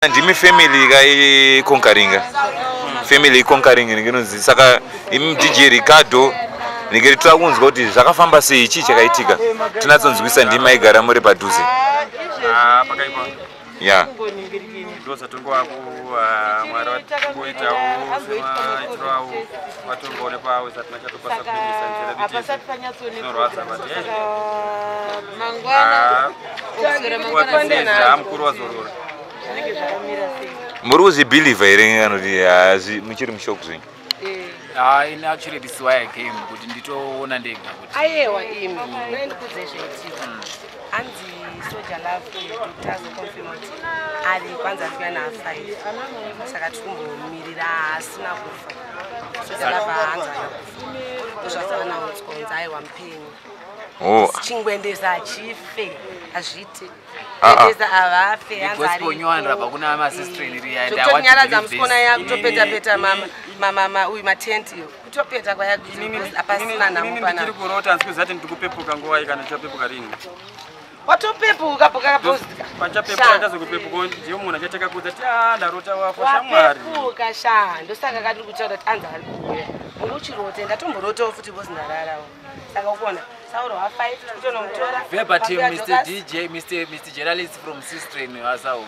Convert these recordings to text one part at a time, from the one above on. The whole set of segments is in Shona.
Ndimi family ka iconqueringa, family iconquering inonzi. Saka imi DJ Ricardo, ndingeri toda kunzwa kuti zvakafamba sei, chii chakaitika, tinatsonzwisa. Ndimi maigara muri padhuze. Ah, pakaipa. Ya. Ndo zvatongowako. Mwari vatingoitawo semaitiro avo, vatongaone pavo, satina chatokwanisa kuendesa nzira Hapasati zvinorwadza, but panyatsoonekwa mangwana. Ha, mukuru wazorora. Zvinenge zvakamira sei? Muri kuzvibhilivha here kana kuti muchiri mushock zvenyu? Ah, in actually this is why I came, kuti nditoona ndega kuti Ayewa, imi noendikudze zvaitika. Hanzi Soul Jah Love, doctor azoconfirma kuti ari kwanzi ari kuya na5, saka tiri kumbomirira. Asina kufa Soul Jah Love, haanzi ana kufa. Ndozvazavanaunzwa kunzi aiwa, mupenyu. Oh. Chingwendeza achife, hazviite. Ah, ah. Ngwendeza havafe, hanzi Gospel ariko. nyowani rabva kuna masistren riya. Zvokutonyaradza musikona yakutopeta-peta uyu matenti iyo, kutopeta kwayapasina nhamo. Inini Panapa ndichiri kurota, handisi kuziva kuti ndiri kupepuka nguva kana ndichapepuka rini. Watopepuka puka. Panchapepuka, ndazokupepuka, ndiyo munhu achataka kuudza kuti a, ndarota wafa, shamwari. Wapepuka sha. Ndosaka kandiri kutaura kuti anzi ari kuuya. Muri uchirote, ndatomborotawo futi bosi, ndararawo. Saka ukuona Sauro wa5 kutonomutora. Verbatim, Mr DJ, Mr Journalist from Sistren wasau.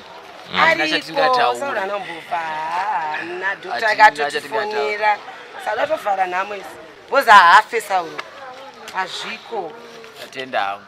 Ariko Sauro, anombofa na doctor. Hatina. Akatotifonera, saka atovhara nhamo isi bozi haafe Sauro, hazviko. Tatenda hangu.